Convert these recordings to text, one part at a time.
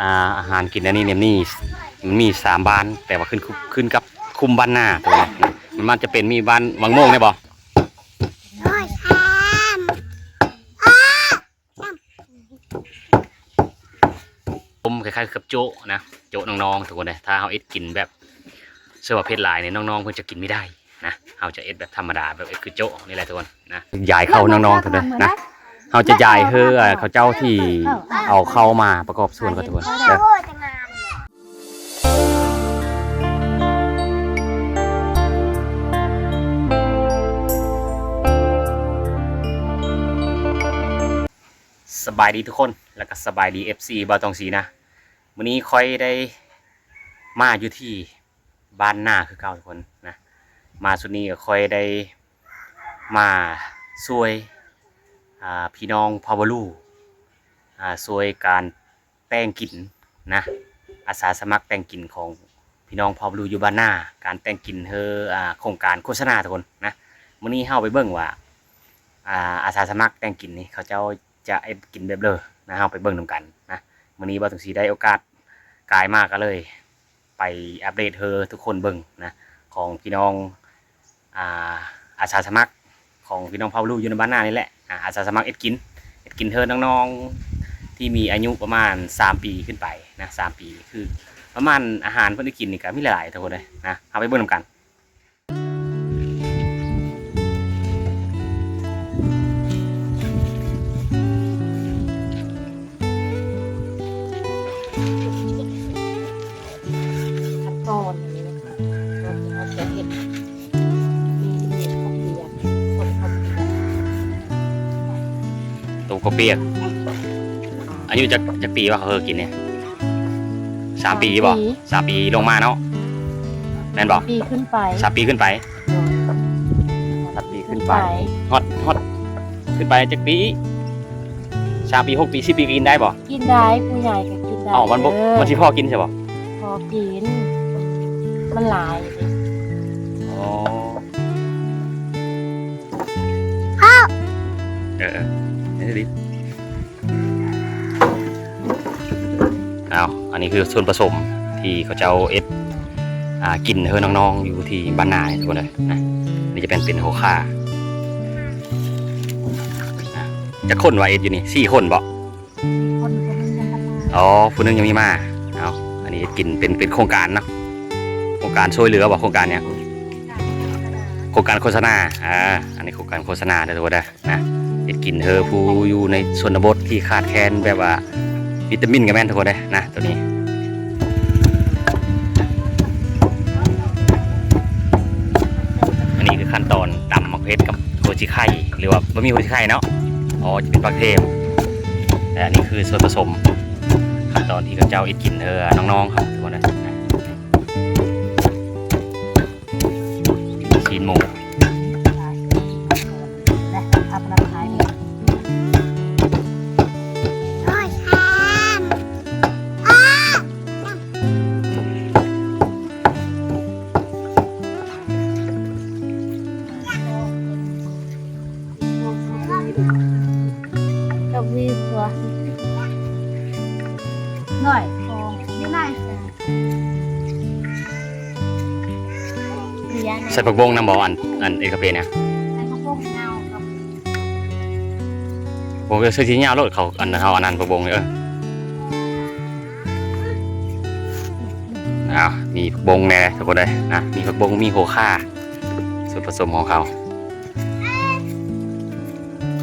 ອ່າ ອາຫານກິນອັນນີ້ແນວນີ້ ມັນມີສາມບ້ານ ແຕ່ວ່າຂຶ້ນ ຂຶ້ນກັບຄຸ້ມບ້ານນາໂຕນີ້ນະ. ມັນ ມັນຈະເປັນມີບ້ານວັງໂມງໄດ້ບໍ່? ໂອ້ຍ ສາມ ອ້າ ສາມ ຕົ້ມຄ້າຍໆ ຄືກັບໂຈະນະ ໂຈະນ້ອງໆ ທຸກຄົນເດ້. ຖ້າເຮົາເຮັດກິນແບບ ເຊື່ອວ່າເຜັດຫຼາຍນີ້ນ້ອງໆ ເພິ່ນຈະກິນບໍ່ໄດ້ນະ. ເຮົາຈະເຮັດແບບທຳມະດາ ແບບເຮັດຄືໂຈະນີ້ແຫຼະທຸກຄົນນະ. ຢາຍເຂົ້ານ້ອງໆ ທຸກຄົນເດ້ນະ. ເຮົາຈະຢາຍເຮີ ເອີ ເຂົາເຈົ້າທີ່ເອົາເຂົ້າມາປະກອບສ່ວນກ່ອນທຸກຄົນເດີ. ສະບາຍດີທຸກຄົນ ແລ້ວກໍສະບາຍດີ ເອັຟຊີ ບ່າວຕອງສີນະ. ມື້ນີ້ຂ້ອຍໄດ້ມາຢູ່ທີ່ ບ້ານນາຄືເກົ່າທຸກຄົນນະ. ມາຊຸດນີ້ກໍຂ້ອຍໄດ້ມາຊ່ວຍ ອ່າ ພີ່ນ້ອງເຜົ່າບາລູ ອ່າ ຊ່ວຍການແຕ່ງກິນນະ ອາສາສະໝັກແຕ່ງກິນຂອງພີ່ນ້ອງເຜົ່າບາລູຢູ່ບ້ານນາ ການແຕ່ງກິນເຮີ ອ່າ ໂຄງການໂຄສະນາທຸກຄົນນະ. ມື້ນີ້ເຮົາໄປເບິ່ງວ່າ ອ່າ ອາສາສະໝັກແຕ່ງກິນນີ້ ເຂົາເຈົ້າຈະເຮັດກິນແບບເລີນະ ເຮົາໄປເບິ່ງນຳກັນນະ. ມື້ນີ້ບ່າວຕອງສີໄດ້ໂອກາດກາຍມາ ກໍເລີຍ ໄປອັບເດດເຮີທຸກຄົນເບິ່ງນະ ຂອງພີ່ນ້ອງ ອ່າ ອາສາສະໝັກຂອງພີ່ນ້ອງເຜົ່າບາລູຢູ່ໃນບ້ານນານີ້ແຫຼະ. ອາ ອາສາສະໝັກເຮັດກິນ ເຮັດກິນເຮີນ້ອງໆ ທີ່ມີອາຍຸປະມານສາມປີຂຶ້ນໄປນະ ສາມປີ ຄືປະມານອາຫານເພິ່ນໄດ້ກິນນີ້ກໍມີຫຼາຍໆ ທຸກຄົນເອີຍນະ. ເຮົາໄປເບິ່ງນຳກັນ. ຂັ້ນຕອນນີ້ນະ ເຮົາ ເຮົາຈະເຮັດ ເຮັດເຂົ້າປຽກ ຕົ້ມເຂົ້າປຽກ ອາຍຸຈັກ ຈັກປີວະ ເຮົາເຄີຍກິນນີ້? ສາມປີບໍ່? ສາມປີ ສາມປີລົງມາເນາະ ແມ່ນບໍ່? ສາມປີຂຶ້ນໄປ ສາມປີຂຶ້ນໄປ ໂດຍ ສາມປີຂຶ້ນໄປ ຂຶ້ນໄປ ຮອດ ຮອດ ຂຶ້ນໄປຈັກປີ? ສາມປີ ຫົກປີ ສິບປີ ກໍກິນໄດ້ບໍ່? ກິນໄດ້ ຜູ້ໃຫຍ່ກໍກິນໄດ້. ເອົ້າ ມັນບໍ່ ເອີ ມັນຊິພໍກິນໃຊ່ບໍ່? ພໍກິນ ມັນຫຼາຍເດ້. ອໍ ເອີໆ ເຮັດດີ. ເອົາ ອັນນີ້ຄືສ່ວນປະສົມທີ່ເຂົາເຈົ້າເຮັດ ອ່າ ກິນເຮີນ້ອງໆ ຢູ່ທີ່ບ້ານນານີ້ ທຸກຄົນເອີຍນະ. ນີ້ຈະເປັນ ເປັນຫົວຂ່າ ນະ. ຈັກຄົນວະເຮັດຢູ່ນີ້? ສີ່ຄົນບໍ່? ຄົນ ຄົນໜຶ່ງຍັງບໍ່ມາ. ອໍ ຜູ້ໜຶ່ງຍັງມີມາ. ເອົາ ອັນນີ້ເຮັດກິນເປັນ ເປັນໂຄງການເນາະ ໂຄງການຊ່ວຍເຫຼືອບໍ່? ໂຄງການຫຍັງ? ໂຄງການໂຄສະນາ. ອ່າ ອັນນີ້ໂຄງການໂຄສະນາເດີ ທຸກຄົນເດີ. ນະ ເຮັດກິນເຮີຜູ້ຢູ່ໃນຊົນນະບົດທີ່ຂາດແຄນແບບວ່າວິຕາມິນກໍແມ່ນ ທຸກຄົນເດ້ນະ ໂຕນີ້. ອັນນີ້ຄືຂັ້ນຕອນຕຳໝາກເຜັດກັບຫົວຊິໄຄ ຫຼືວ່າບໍ່ມີຫົວຊິໄຄເນາະ. ອໍ ຈະເປັນຜັກເທມ. ແຕ່ອັນນີ້ຄືສ່ວນປະສົມ ຂັ້ນຕອນທີ່ເຂົາເຈົ້າເຮັດກິນເອີ ນ້ອງໆ ເຮົາ ທຸກຄົນເດ້ນະ. ຊີ້ນໝູ ກໍມີຕົວ ໜ້ອຍ ຢູ່ໃນ ໃສ່ຜັກບົ້ງນຳບໍ່? ອັນ ອັນເອກາເປນະ ໃສ່ຜັກບົ້ງຍາວກັບ ໂອ້ຍ ໃສ່ທີ່ຍາວໂລດ ເຂົາ ອັນ ເຮົາອັນນັ້ນຜັກບົ້ງ ເອີ. ອ້າວ ມີຜັກບົ້ງແດ່ ທຸກຄົນເດ້ນະ ມີຜັກບົ້ງ ມີຫົວຂ່າ ສ່ວນປະສົມຂອງເຂົາ.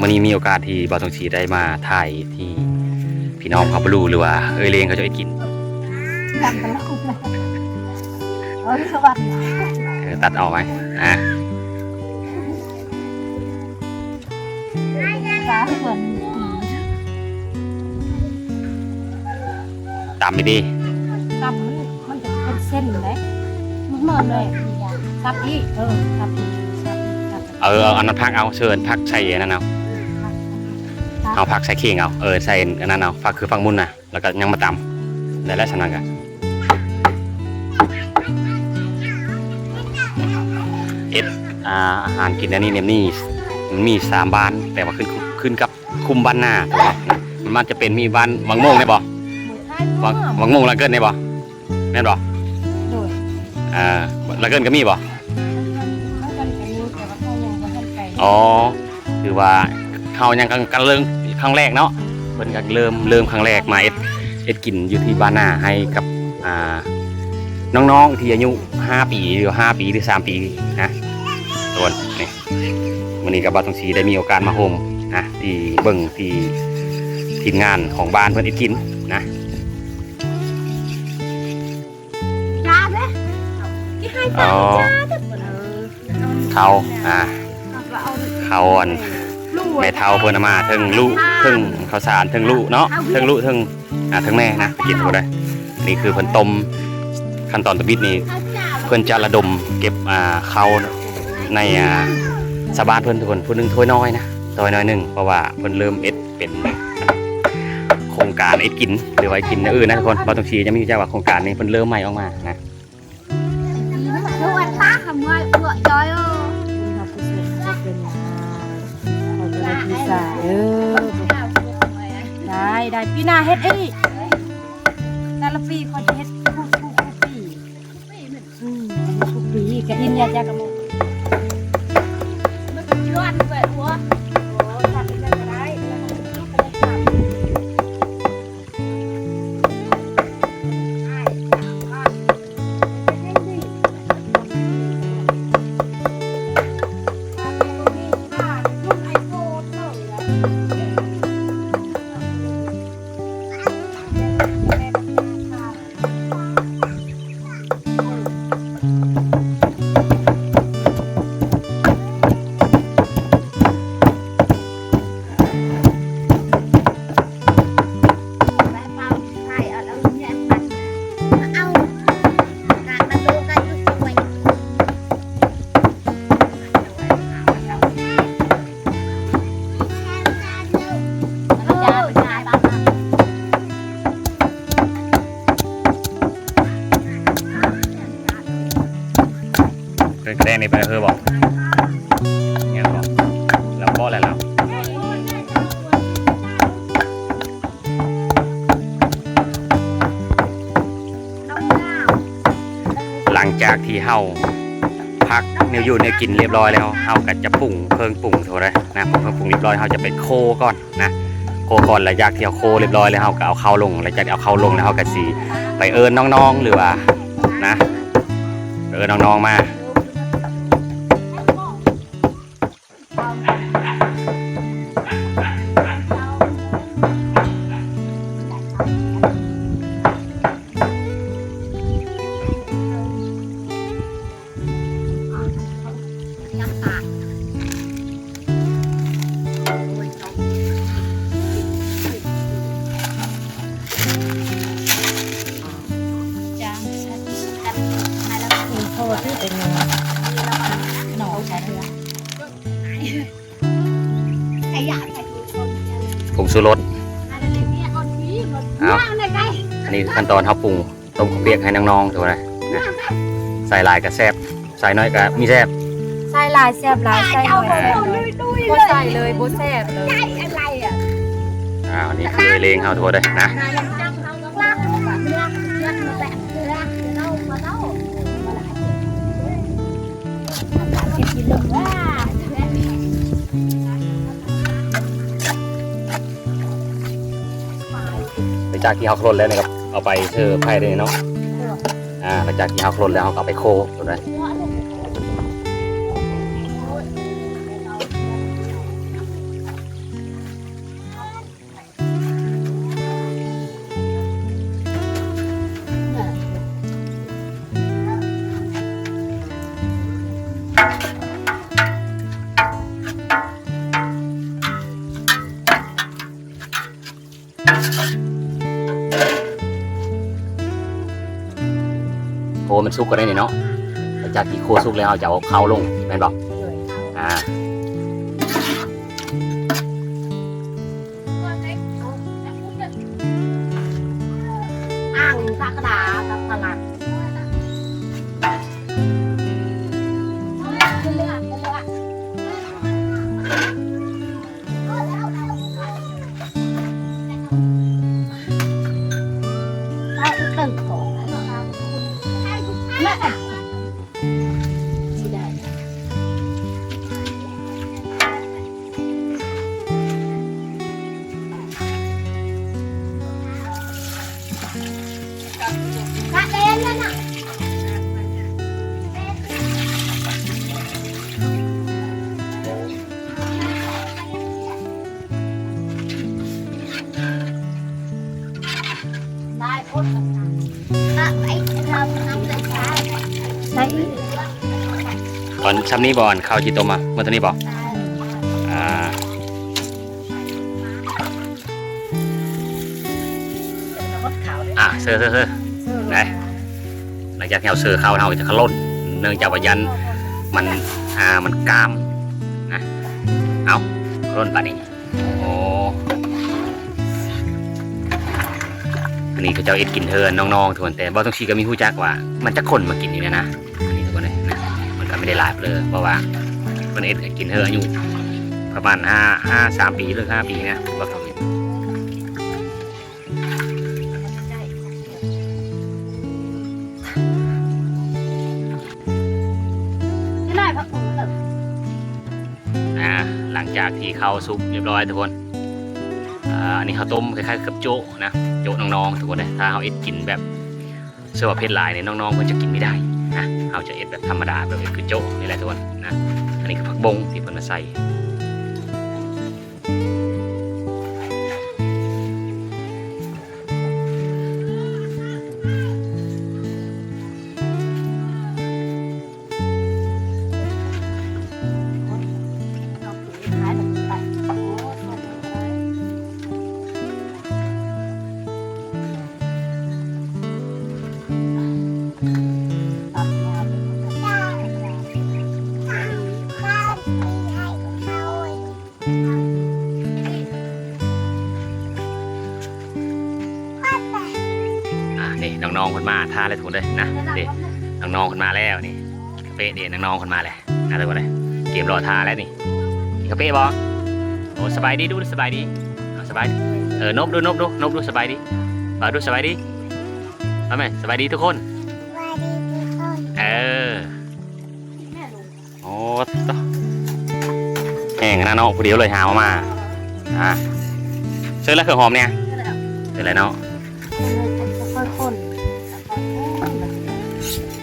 ມື້ນີ້ມີໂອກາດທີ່ບ່າວທອງສີໄດ້ມາຖ່າຍທີ່ພີ່ນ້ອງເຜົ່າບາລູ ຫຼືວ່າເອື້ອຍເລງເຂົາເຈົ້າເຮັດກິນ. ເອີ ຕັດອອກໄວ້ ອ່າ ຕຳໄປຕິ ຕຳ ມັນຈະເປັນເສັ້ນເດ້ ມັນເໝິດເລີຍ ສັບອີກ ເອີ ສັບອີກ ສັບອີກ ສັບອີກ ເອີ ເອົາອັນນັ້ນຜັກເອົາ ເຊີນຜັກໃສ່ອັນນັ້ນເອົາ ເອົາຜັກໃສ່ຂີງເອົາ ເອີ ໃສ່ອັນນັ້ນເອົາ ຝັກຄືຝັກໝຸ່ນນະ ແລ້ວກໍຍັງມາຕຳ ໄດ້ແລ້ວສ່ຳນັ້ນກະ ເຮັດ ອ່າ ອາຫານກິນອັນນີ້ແນວນີ້ ມັນມີສາມບ້ານ ແຕ່ວ່າຂຶ້ນ ຂຶ້ນກັບຄຸ້ມບ້ານນາ ມັນຈະເປັນມີບ້ານວັງໂມງໄດ້ບໍ່? ບັກ ບັກມ່ວງລາເກີນນີ້ບໍ່? ແມ່ນບໍ່? ໂດຍ ອ່າ ລາເກີນກໍມີບໍ່? ລາເກີນກໍມີ ແຕ່ວ່າເຮົາຍັງບໍ່ທັນໄປ ອໍ ຄືວ່າເຮົາຍັງກຳ ກຳເລີ່ມຄັ້ງແລກເນາະ ເພິ່ນກໍເລີ່ມ ເລີ່ມຄັ້ງແລກມາເຮັດ ເຮັດກິນຢູ່ທີ່ບ້ານນາໃຫ້ກັບ ອ່າ ນ້ອງໆທີ່ອາຍຸຫ້າປີ ຫຼື ຫ້າປີ ຫຼື ສາມປີນະ ທຸກຄົນ ນີ້ ມື້ນີ້ກໍບ່າວທອງສີໄດ້ມີໂອກາດມາໂຮມນະ ທີ່ເບິ່ງທີ່ທີມງານຂອງບ້ານເພິ່ນເຮັດກິນນະ. ອໍ ເຂົ້າ ອ່າ ເຂົ້າ ອັນ ແມ່ເຖົ້າເພິ່ນເອົາມາ ເທິງລຸ ເທິງເຂົ້າສານ ເທິງລຸເນາະ ເທິງລຸ ເທິງ ອ່າ ເທິງແມ່ນະ ໄປກິນບໍ່ໄດ້. ນີ້ຄືເພິ່ນຕົ້ມ ຂັ້ນຕອນທຳອິດນີ້ ເພິ່ນຈະລະດົມເກັບ ອ່າ ເຂົ້າໃນ ອ່າ ຊາວບ້ານເພິ່ນທຸກຄົນ ຜູ້ໜຶ່ງຖ້ວຍນ້ອຍນະ ຖ້ວຍນ້ອຍໜຶ່ງ ເພາະວ່າເພິ່ນເລີ່ມເຮັດ ເປັນໂຄງການເຮັດກິນ ຫຼືວ່າເຮັດກິນແນວອື່ນນະທຸກຄົນ. ບ່າວທອງສີຍັງບໍ່ຮູ້ຈັກວ່າໂຄງການນີ້ເພິ່ນເລີ່ມໃໝ່ອອກມານະ. ໄດ້ ໄດ້ ປີໜ້າເຮັດອີກ ແຕ່ລະປີຂ້ອຍຈະເຮັດ ທຸກ ທຸກປີ. ອືມ ທຸກປີກະອິນຍາຈັກກະໝົດ. ເພິ່ນກະແດງນີ້ເພິ່ນກະຄືບໍ່ ຍັງບໍ່ ລາວເກາະແລ້ວລາວ. ຫຼັງຈາກທີ່ເຮົາພັກແນວຢູ່ແນວກິນລຽບຮ້ອຍແລ້ວ ເຮົາກະຈະປຸງເຄື່ອງປຸງໂຕໃດນະ ປຸງເຄື່ອງປຸງລຽບຮ້ອຍ ເຮົາຈະໄປໂຄກ່ອນນະ ໂຄກ່ອນ. ຫຼັງຈາກທີ່ເຮົາໂຄລຽບຮ້ອຍແລ້ວ ເຮົາກະເອົາເຂົ້າລົງ ຫຼັງຈາກທີ່ເອົາເຂົ້າລົງແລ້ວ ເຮົາກະຊິໄປເອີ້ນນ້ອງໆ ຫຼືວ່ານະ ໄປເອີ້ນນ້ອງໆ ມາ. ຜົງຊູລົດ ເອົາ ອັນນີ້ຄືຂັ້ນຕອນເຮົາປຸງ ຕົ້ມເຂົ້າປຽກໃຫ້ນ້ອງໆ ທຸກຄົນນະ ໃສ່ຫຼາຍກະແຊບ ໃສ່ໜ້ອຍກະມີແຊບ ໃສ່ຫຼາຍແຊບຫຼາຍ ໃສ່ໜ້ອຍແຊບໜ້ອຍ ບໍ່ໃສ່ເລີຍບໍ່ແຊບເລີຍ. ອ້າວ ນີ້ຄືເລງເຮົາ ທຸກຄົນເດີນະ. ຫຼັງຈາກທີ່ເຮົາໂຄລນແລ້ວນີ້ກະເອົາໄປເຊີໄຟໄດ້ເນາະ. ອ່າ ຫຼັງຈາກທີ່ເຮົາໂຄລນແລ້ວ ເຮົາກະເອົາໄປໂຄໂຕໃດ. ໂຄໃຫ້ມັນສຸກກ່ອນໄດ໋ນີ້ເນາະ. ຫຼັງຈາກທີ່ໂຄສຸກແລ້ວ ເຮົາຈະເອົາເຂົ້າລົງແມ່ນບໍ່? ໂດຍ ອ່າ ອ່າງກະກະດາກັບຕະຫຼາດ. ເ ຊ່ຳນີ້ບໍ່ ອັນເຂົ້າຊິຕົ້ມອະ ໝົດເທົ່ານີ້ບໍ່? ອ່າ ອ່າ ເຊີ ເຊີ ເຊີ ໄດ້. ຫຼັງຈາກທີ່ເຮົາເຊີເຂົ້າ ເຮົາກໍຈະຂະຫຼົ່ນ ເນື່ອງຈາກວ່າຢ້ານມັນ ອ່າ ມັນກາມນະ. ເອົາ ຂະຫຼົ່ນບາດນີ້. ໂອ້ ອັນນີ້ເຂົາເຈົ້າເຮັດກິນເຮືອນນ້ອງໆ ທຸກຄົນ ແຕ່ບໍ່ຕ້ອງຊີກໍມີຮູ້ຈັກວ່າມັນຈັກຄົນມາກິນຢູ່ນີ້ນະ. ອັນນີ້ ທຸກຄົນເອີຍ ນະ ມັນກໍບໍ່ໄດ້ຫຼາຍເລີຍ ເພາະວ່າເພິ່ນເຮັດໃຫ້ກິນເຮືອນຢູ່ປະມານຫ້າ ຫ້າ ສາມປີ ຫຼື ຫ້າປີນະ ບໍ່ເທົ່ານີ້. ອ່າ ຫຼັງຈາກທີ່ເຂົ້າສຸກຮຽບຮ້ອຍທຸກຄົນ ອ່າ ອັນນີ້ເຮົາຕົ້ມຄ້າຍໆ ກັບໂຈະນະ ໂຈະນ້ອງໆ ທຸກຄົນເອີຍ. ຖ້າເຮົາເຮັດກິນແບບ ເຊິ່ງວ່າເຜັດຫຼາຍນີ້ ນ້ອງໆ ເພິ່ນຈະກິນບໍ່ໄດ້ນະ. ເຮົາຈະເຮັດແບບທຳມະດາ ແບບເຮັດຄືໂຈະນີ້ແຫຼະທຸກຄົນນະ. ອັນນີ້ຄືຜັກບົ້ງທີ່ເພິ່ນມາໃສ່. ອ່າ ນີ້ນ້ອງໆ ເພິ່ນມາຖ້າແລ້ວທຸກຄົນເດີນະ. ນີ້ນ້ອງໆ ເພິ່ນມາແລ້ວນີ້ ເປະເດ້ ນ້ອງໆ ເພິ່ນມາແລ້ວນະ ທຸກຄົນເດີ. ກຽມລໍຖ້າແລ້ວນີ້ ກິນເຂົ້າເປະບໍ່? ໂອ້ ສະບາຍດີດູ ສະບາຍດີ ເອົາ ສະບາຍດີ. ເອີ ນົບດູ ນົບດູ ນົບດູ ສະບາຍດີ ເວົ້າດູ ສະບາຍດີ ເອົາແມ່ ສະບາຍດີທຸກຄົນ ສະບາຍດີທຸກຄົນ ເອີ. ໂອ້ ໂຕ ແຮງຂະໜາດເນາະ ຜູ້ດຽວເລີຍຫາມາ ອ່າ ເຊີນແລ້ວເຄື່ອງຫອມນີ້ ເຊີນແລ້ວເນາະ ຄ່ອຍຄົນ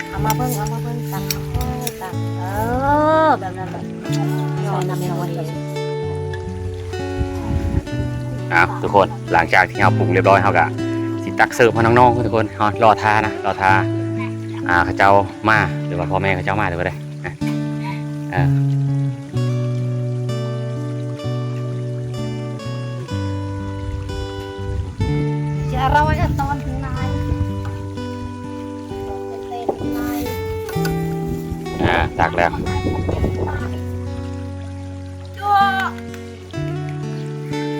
ເອົາມາເບິ່ງ ເອົາມາເບິ່ງ ຕັກ ເອີ ຕັກ ເອີ ແບບນັ້ນແຫຼະ ໃສ່ນ້ຳນ້ອຍ ອ່າ ທຸກຄົນ ຫຼັງຈາກທີ່ເຮົາປຸງຮຽບຮ້ອຍ ເຮົາກະຊິຕັກເສີບໃຫ້ນ້ອງໆ ທຸກຄົນ ເຮົາລໍຖ້ານະ ລໍຖ້າ ອ່າ ເຂົາເຈົ້າມາ ຫຼືວ່າພໍ່ແມ່ເຂົາເຈົ້າມາ ຫຼືວ່າໃດ ອ່າ ຈະອະຣອຍຕອນຂ້າງໃນ ອ່າ ຕັກແລ້ວ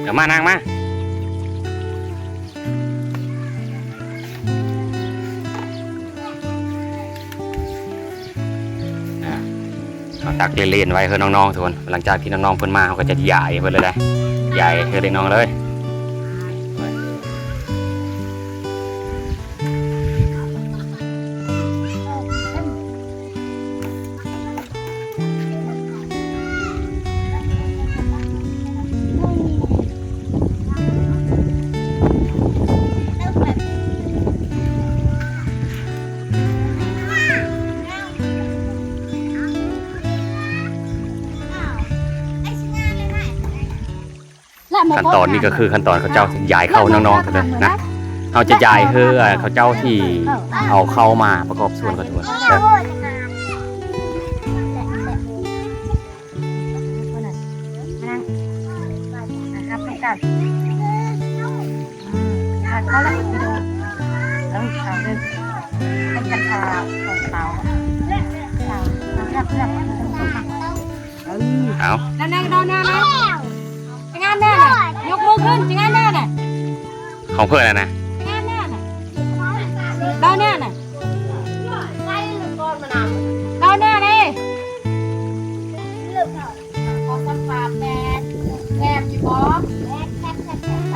ເອົາມາ ນັ່ງມາ ອ່າ ເຮົາຕັກເລ່ນໆ ໄວ້ເຮືອນນ້ອງໆ ທຸກຄົນ. ຫຼັງຈາກທີ່ນ້ອງໆ ເພິ່ນມາ ເຮົາກໍຈະຢາຍເພິ່ນເລີຍນະ ຢາຍເຮືອນນ້ອງເລີຍ. ຂັ້ນຕອນນີ້ກໍຄືຂັ້ນຕອນເຂົາເຈົ້າທີ່ຢາຍເຂົ້ານ້ອງໆ ເລີຍນະ. ເຮົາຈະຢາຍເຮືອເຂົາເຈົ້າທີ່ເອົາເຂົ້າມາປະກອບສ່ວນກັນທຸກຄົນເດີ. ເອົາ ນັ້ນໆ ເອົາໜ້າມາ ງາມແນ່ນະ ຍົກມືຂຶ້ນ ງາມແນ່ນະ ຂອງເພິ່ນນະ ງາມແນ່ນະ ເອົາແນ່ນະ ເອົາແນ່ເດ້. ຂໍສຳພາດແດ່ ແຊບຢູ່ບໍ່? ແຊບ ແຊບ ແຊບ ແຊບ.